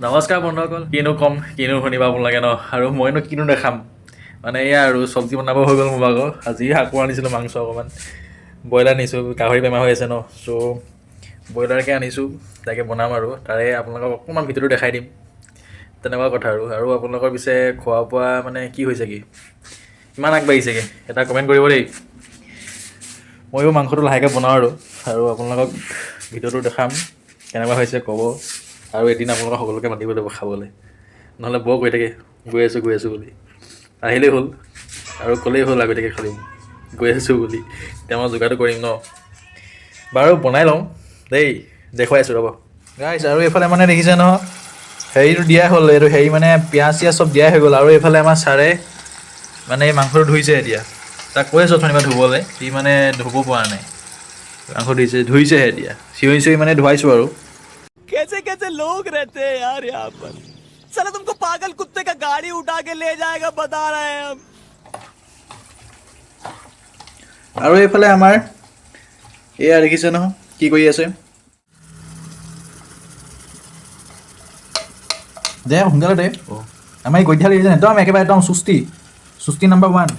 নমস্কাৰ বন্ধুসকল, কিনো ক'ম কিনো শুনিবা আপোনালোকে ন, আৰু মইনো কিনো দেখাম। মানে এয়া আৰু চব্জি বনাব হৈ গ'ল মোৰ ভাগৰ। আজি আকৌ আনিছিলোঁ মাংস অকণমান, ব্ৰইলাৰ আনিছোঁ, গাহৰি বেমাৰ হৈ আছে ন, চ' ব্ৰইলাৰকে আনিছোঁ, তাকে বনাম আৰু তাৰে আপোনালোকক অকণমান ভিডিঅ'টো দেখাই দিম, তেনেকুৱা কথা আৰু। আৰু আপোনালোকৰ পিছে খোৱা বোৱা মানে কি হৈছে, কি ইমান আগবাঢ়িছেগৈ, এটা কমেণ্ট কৰিব দেই। ময়ো মাংসটো লাহেকৈ বনাওঁ আৰু আৰু আপোনালোকক ভিডিঅ'টো দেখাম কেনেকুৱা হৈছে ক'ব। আৰু এদিন আপোনালোকক সকলোকে মাতিব লাগিব খাবলৈ, নহ'লে বৰ কৈ থাকে গৈ আছোঁ গৈ আছোঁ বুলি। আহিলেই হ'ল আৰু ক'লেই হ'ল আগতীয়াকৈ খালি গৈ আছোঁ বুলি, তেতিয়া মই যোগাৰটো কৰিম ন। বাৰু বনাই লওঁ দেই, দেখুৱাই আছোঁ ৰ'ব গাইছ। আৰু এইফালে মানে দেখিছে নহয়, হেৰিটো দিয়াই হ'ল, এইটো হেৰি মানে পিঁয়াজ চিয়াজ চব দিয়াই হৈ গ'ল। আৰু এইফালে আমাৰ ছাৰে মানে এই মাংসটো ধুইছে এতিয়া, তাক কৈ আছোঁ অথনিৰ পৰা ধুবলৈ, সি মানে ধুব পৰা নাই, মাংস ধুইছে ধুইছেহে এতিয়া, চিঞৰি চিঞৰি মানে ধুৱাইছোঁ আৰু। कैसे कैसे लोग रहते हैं यार यहाँ पर। साला तुमको पागल कुत्ते का गाड़ी उठा के ले जाएगा, बता रहे हैं हम। আৰু এইফালে আমাৰ এয়া দেখিছে নহয় কি কৰি আছে। দে সোনকালে দে, আমাৰ এই গদ্যাল দেখিছে একদম একেবাৰে একদম চুস্তি চুস্তি নাম্বাৰ 1।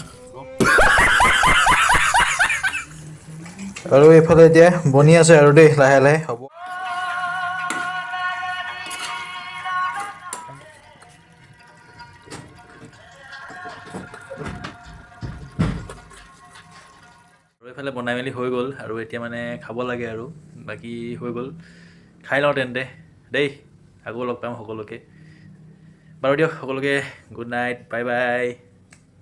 আৰু এইফালে এতিয়া বনি আছে আৰু দেই, লাহে লাহে হ'ব। আৰু এইফালে বনাই মেলি হৈ গ'ল আৰু এতিয়া মানে খাব লাগে আৰু বাকী হৈ গ'ল, খাই লওঁ তেন্তে দেই। আকৌ লগ পাম সকলোকে। বাৰু দিয়ক সকলোকে, গুড নাইট, বাই বাই।